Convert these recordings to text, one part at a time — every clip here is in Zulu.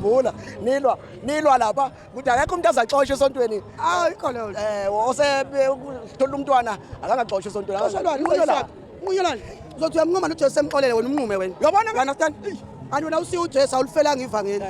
Ngiyakhumbula nilwa nilwa lapha ukuthi akekho umuntu azaxoshwa esontweni. Ayikho leyo. Osebe thola umntwana akangaxoshwa esontweni. Xoshelwani? Unqunywa la. Unqunyelwani? Uzothi uyamnquma noJesu emxolele, wena umnqume wena. Uyabona You understand? Kanti wena usiye uJesu, awulifelanga ivangeli.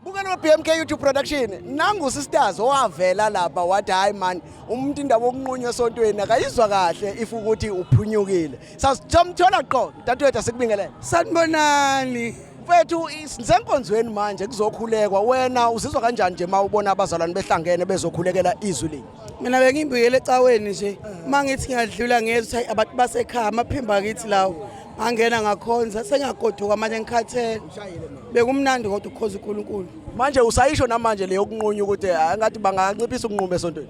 Bukela we-BMK YouTube production, nangu sisters owavela lapha wathi, "Hayi man, umuntu indaba okunqunywa esontweni akayizwa kahle if ukuthi uphunyukile." Sasithola qo, dadewethu, asikubingelele. Sanibonani. Mfethu, sisenkonzweni manje, kuzokhulekwa. Wena uzizwa kanjani nje uma ubona abazalwane behlangene bezokhulekela izwi linye? Mina bengibuyele ecaweni nje. Uma ngithi ngiyadlula ngezwe ukuthi hayi, abantu basekhaya, amaphimbo akithi lawo. Ngangena ngakhonza, sengiyagoduka manje, ngikhathele. Bekumnandi kodwa ukukhonza uNkulunkulu. Manje usayisho namanje leyo kunqunywa ukuthi engathi banganciphisa ukunquma esontweni?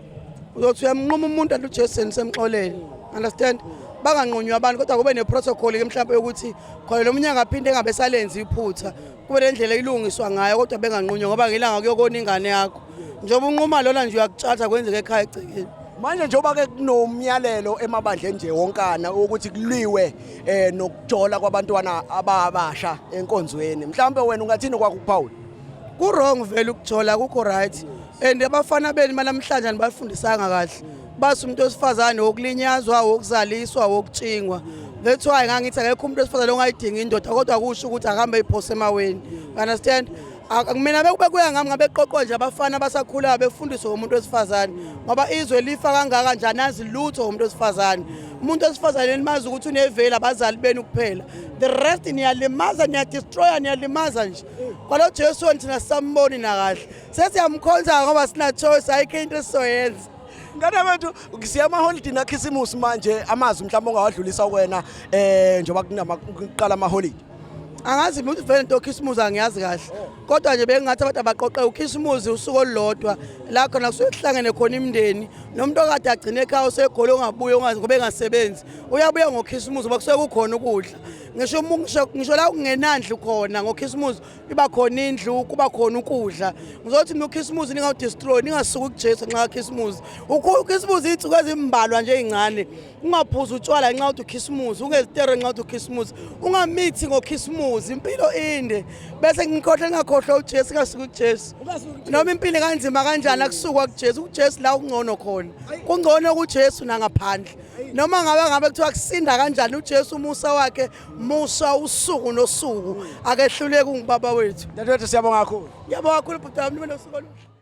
Uzothi uyamnquma umuntu athi uJesu semxolele. Understand? Banganqunywa abantu, kodwa kube ne-protocol ke mhlawumbe yokuthi khona lo mnyaka aphinde engabe salenza iphutha. Kube nendlela ilungiswa ngayo, kodwa benganqunywa, ngoba ngelanga kuyokona ingane yakho. Njengoba unquma lona nje, uyakutshatha kwenzeke ekhaya egcekeni. Manje njengoba ke kunomyalelo emabandleni nje wonkana ukuthi kuliwe nokujola kwabantwana ababasha enkonzweni, mhlawumbe wena ungathini kwakho ukuphawula? Ku-wrong vele ukujola, kukho right, and abafana beni banamhlanje anibafundisanga kahle. Basi umuntu wesifazane wokulinyazwa, wokuzaliswa, wokutshingwa. That's why ngangithi akekho umuntu wesifazane ongayidingi indoda, kodwa kusho ukuthi akuhambe iphose emaweni. You understand? Mina bekube kuya ngami, ngabe qoqwa nje abafana abasakhulayo befundiswe umuntu wesifazane, ngoba izwe lifa kangaka nje, anazi lutho umuntu wesifazane. Umuntu wesifazane nimazi ukuthi uneveli abazali benu kuphela, the rest niyalimaza, niyadestroya, niyalimaza nje. Kwalo Jesu wena thina sisamboni nakahle, sesiyamkhonza ngoba sina choice, ayikho into esizoyenza. Ngane bethu, siya amaholidi nakhisimusi manje. Amazwi mhlawumbe ongawadlulisa wena njengoba kunama kuqala amaholidi? Angazi ukuthi vele into yokhisimusi angiyazi kahle, kodwa nje bengingathi abantu abaqoqe ukhisimusi usuku olulodwa la khona kusuke kuhlangene khona imindeni, nomuntu okade agcine ekhaya usegoli ongabuye, ongazi ngoba engasebenzi, uyabuya ngokhisimusi ngoba kusuke kukhona ukudla. Ngisho ngisho la kungenandlu khona, ngokhisimusi iba khona indlu, kuba khona ukudla. Ngizothi mina ukhisimusi ningawudestroy, ningasuki kuJesu nxa kakhisimusi. Ukhisimusi iy'nsuku ezimbalwa nje ey'ncane. Ungaphuzi utshwala nxa uthi ukhisimusi, ungezitere nxa uthi ukhisimusi, ungamithi ngokhisimusi, impilo inde. Bese ngikhohle, ngingakhohlwa uJesu, ngasuki kuJesu. Noma impilo kanzima kanjani, akusukwa kuJesu. UJesu la kungcono khona, kungcono kuJesu nangaphandle. Noma ngabe kuthiwa kusinda kanjani, uJesu umusa wakhe musa usuku nosuku, akehluleki, ungubaba wethu. Dadewethu, siyabonga kakhulu. Ngiyabonga kakhulu, bhuti wami, nibe nosuku oluhle.